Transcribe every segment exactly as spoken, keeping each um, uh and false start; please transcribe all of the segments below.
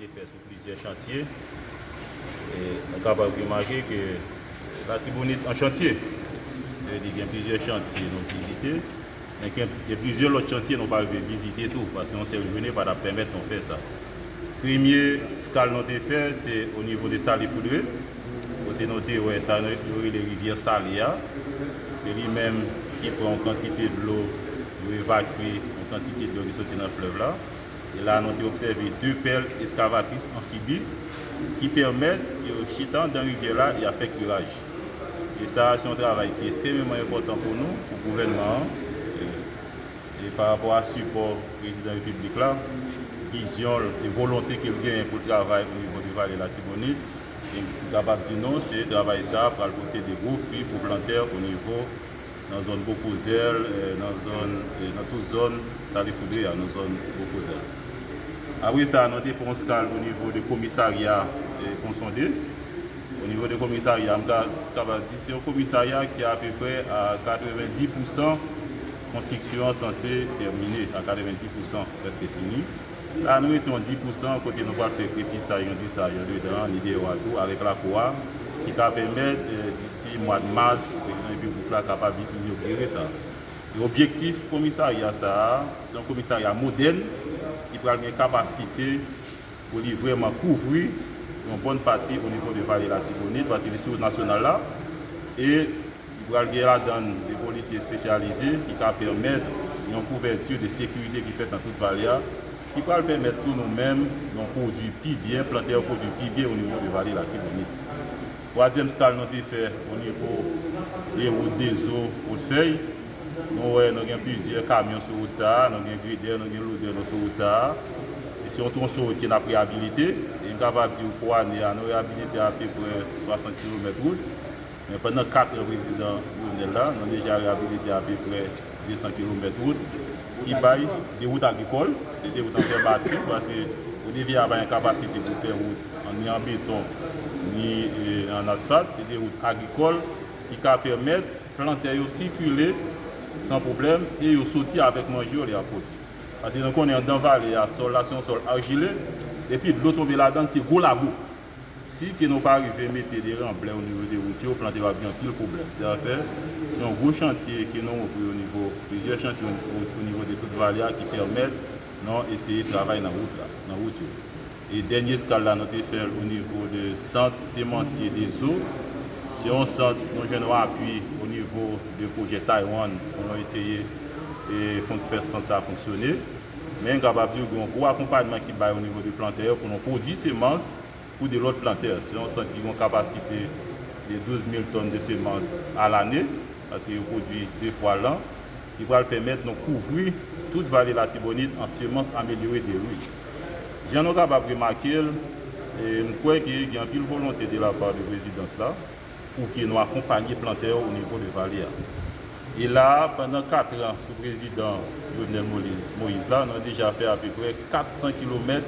Te fè sou plizyè chantye. E nou kapab remake ke Latibonit an chantye. Sa vle di gen plizyè chantye nou vizite, men gen, gen plizyè lòt chantye nou pa rive vizite tou, paske yon sèl jounen pa t ap pèmèt nou fè sa. Premye skal nou te fè, se o nivo de Sale Foudre, kote nou te wè sa yo rele rivyè sale a. Se li menm ki pran yon kantite dlo, yo evakye yon kantite dlo ki soti nan flèv la. E la, nou te obsève de pèl eskavatris anfibi ki pèmèt yo chita anndan rivyè la e ap fè kiraj. E sa a, se yon travay ki ekstrememan enpòtan pou nou, pou gouvènman an. E, e pa rapò a sipò prezidan repiblik la, vizyon l e volonte ke l genyen pou l travay o nivo de Vale Latibonit, e m kapab di nou, se travay sa a pral pote de gwo fwi pou plantè o nivo nan zòn Bokozèl, eh, nan zòn, eh, nan tout zòn Sale Foudre a, nan zòn Bokozèl. Apre sa, nou te fè yon skal o nivo de komisarya, eh, Pon Sonde. O nivo de komisarya, m ka, kapab di se yon komisarya ki apeprè a katrevenndis pousan konstriksyon an sanse tèmine, a katrevenndis pousan prèske fini. La, nou rete yon dis pousan kote nou pral fè krepisaj, yon disaj andedan an, ni deyò a tou, avèk lakou a, ki ka pèmèt, eh, disi mwa de mas, prezidan repiblik la kapab inogire sa. E objektif komisarya sa a, se yon komisarya modèn ki pral gen kapasite pou li vrèman kouvri yon bòn pati o nivo de Vale Latibonit, paske li sou wout nasyonal la, e li pral gen ladan l de polisye espesyalize ki ka pèmèt yon kouvèti de sekirite ki fèt nan tout vale a, ki pral pèmèt tou nou menm nou pwodui pi byen, plantè yo pwodui pi byen o nivo de Vale Latibonit. Twazyèm skal nou te fè o nivo de wout Dezo, Wotfèy, nou wè nou gen plizyè kamyon sou wout sa a, nou gen gredè, nou gen lodè nou sou wout sa a. E se yon twonson wout ke n ap reyabilite. E m kapab di w pou ane a, nou reyabilite apeprè swasant kilomèt wout. Men pandan kat an prezidan Jovenel la, nou deja reyabilite apeprè de san kilomèt wout ki bay de wout agrikòl, se de wout an fè bati, paske O D V A pa gen kapasite pou fè wout an, ni an beton, ni, eh, an asfalt, se de wout agrikòl ki ka pèmèt plantè yo sikile san pwoblèm e yo soti avèk manje yo lè y ap pwodui. Paske nou konnen anndan vale a, sòl la se yon sòl ajile, epi dlo tonbe ladan l, se gwo labou. Si ke nou pa rive mete de ranblè o nivo de wout yo, plantè yo ap gen anpil pwoblèm. Se sa fè, se yon gwo chantye ke nou ouvri o nivo, plizyè chantye o, o, o nivo de tout vale a ki pèmèt nou eseye travay nan wout la, nan wout yo. E dènye skal la, nou te fè l o nivo de sant semansye Dezo. Se yon sant nou jwenn yon apui o nivo de pwojè Taiwan pou nou eseye, e, fon-, fè sant sa a fonksyone. Men m kapab di w gen yon gwo akonpayman ki bay o nivo de plantè yo pou nou pwodui semans pou de lòt plantè. Se yon sant ki gen yon kapasite de douz mil tòn de semans a lane, paske yo pwodui de fwa lan, ki pral pèmèt nou kouvri tout Vale Latibonit an semans amelyore de ri. Jan nou kapab remake l, e, m kwè ke gen anpil volonte de la pa de prezidans la pou ke nou akonpanye plantè yo o nivo de vale a. E la a, pandan kat an sou prezidan Jovenel Moïse, Moïse la, nou deja fè apeprè kat san kilomèt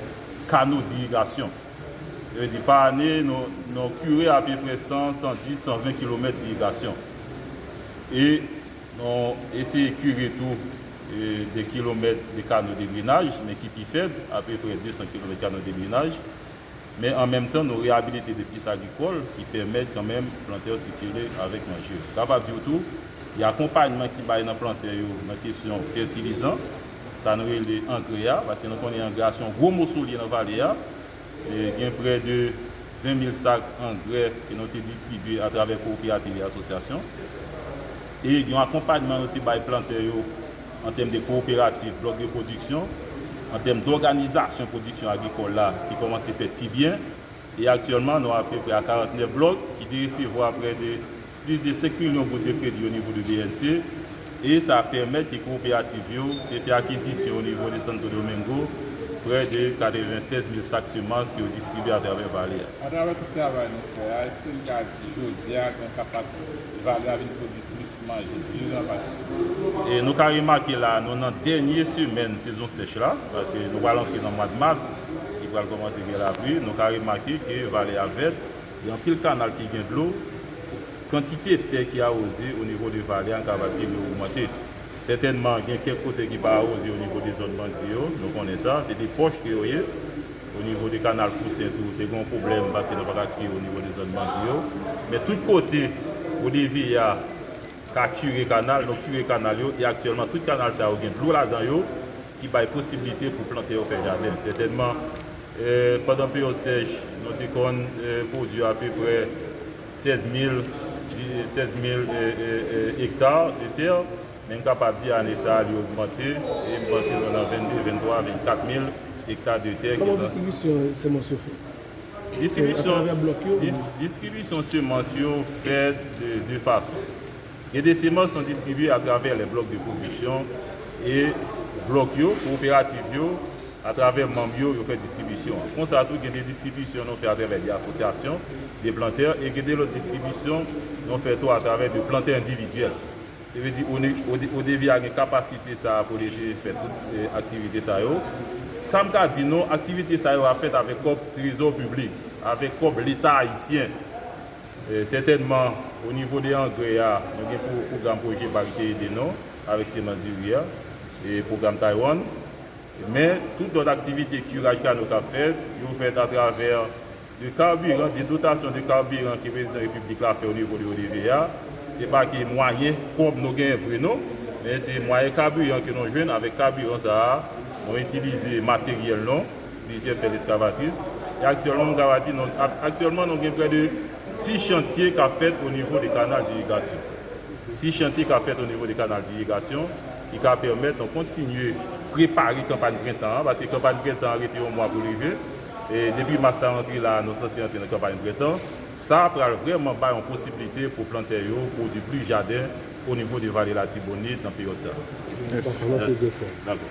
kano dirigasyon. Sa vle di, pa ane, nou, nou kire apeprè san, san dis, san ven kilomèt dirigasyon. E nou eseye kire tou, e, de kilomèt de kano de drenaj, men ki pi fèb, apeprè de san kilomèt kano de drenaj. Men an menm tan, nou reyabilite de pis agrikòl ki pèmèt kanmenm plantè yo sikile avèk manje yo. Kapab di w tou, gen akonpayman ki bay nan plantè yo nan kesyon fètilizan, sa nou rele angrè a, paske nou konnen angrè a se yon gwo moso li ye nan vale a. E gen prè de ven mil sak angrè ke nou te distribye atravè kooperativ e asosyasyon. E gen yon akonpayman nou te bay plantè yo an tèm de kooperativ, blòk de pwodiksyon, an tèm dòganizasyon pwodiksyon agrikòl la ki kòmanse fèt pi byen. E aktyèlman, nou apeprè a karantnèf blòk ki te resevwa prè de plis de senk milyon goud de kredi o nivo de B N C, e sa pèmèt ke kooperativ yo te fè akizisyon o nivo de Santo Domingo prè de katrevensèz mil sak semans ke yo distribye atravè vale a. Atravè tout travay nou fè a, èske n ka di jodi a gen kapasite vale a vin pwodui plis manje diran pase? E nou ka remake la, nou nan dènye semèn sezon sèch la, paske nou pral antre nan mwa de mas, ki pral kòmanse gen lapli, nou ka remake ke vale a vèt, gen anpil kanal ki gen dlo, kantite tè ki awoze o nivo de vale a, n kapab di li ogmante. Sètènman, gen kèk kote ki pa awoze o nivo de zòn bandi yo, nou konnen sa, se de pòch ke yo ye. O nivo de kanal Pousen tou, te gen yon pwoblèm paske nou pa ka kire o nivo de zòn bandi yo. Men tout kote O D V A ka kire kanal, nou kire kanal yo, e aktyèlman tout kanal sa yo gen dlo ladan yo ki bay posiblite pou plantè yo fè jaden. Sètènman, eh, pandan peryòd sèch, nou te konn eh, pwodui apeprè sèz mil, di- sèz mil eh, eh, eh, ekta de tè, men m kapab di ane sa a li ogmante, e m panse nou nan venn de, venn twa, venn kat mil ekta de tè ki Kòman san distribisyon semans yo fèt? Distribisyon, Atravè blòk yo? Di- distribisyon semans yo fèt de de fason. Gen de semans nou distribye atravè les blocs de production e blòk yo, kooperativ yo, atravè manm yo, yo fè distribisyon an. Konsa tou, gen de distribisyon nou fè atravè de asosyasyon de plantè e gen de lòt distribisyon nou fè tou atravè de plantè endividyèl. Se vle di, O D V A gen kapasite sa a pou l eseye fè tout eh, aktivite sa yo. Sa m ka di nou, aktivite sa yo ap fèt avèk kòb trezò piblik, avèk kòb Leta ayisyen. Eh, sètènman, o nivo de angrè a, nou gen pou pwogram Projepa ki te ede nou avèk semans diri a, e pwogram Taiwan. Men, tout lòt aktivite kiraj kanal k ap fèt, yo fèt atravè de kabiran, de dotasyon de kabiran ke prezidan repiblik la fè o nivo de O D V A. Se pa ke mwayen kòb nou genyen vre non, men se mwayen kabiran ke nou jwenn. Avèk kabiran sa a, nou itilize materyèl nou, plizyè pèl eskavatris. E aktyèlman, m kapab di, nou, ak- aktyèlman, nou gen prè de sis chantye k ap fèt o nivo de kanal dirigasyon. Sis chantye k ap fèt o nivo de kanal dirigasyon ki ka pèmèt nou kontinye prepare kanpay prentan an, paske kanpay prentan an rete yon mwa pou l rive. E depi mas la rantre la, nou sanse antre nan kanpay prentan. Sa pral vrèman bay yon posiblite pou plantè yo pwodui plis jaden o nivo de Vale Latibonit nan peryòd sa. Mèsi. Dakò.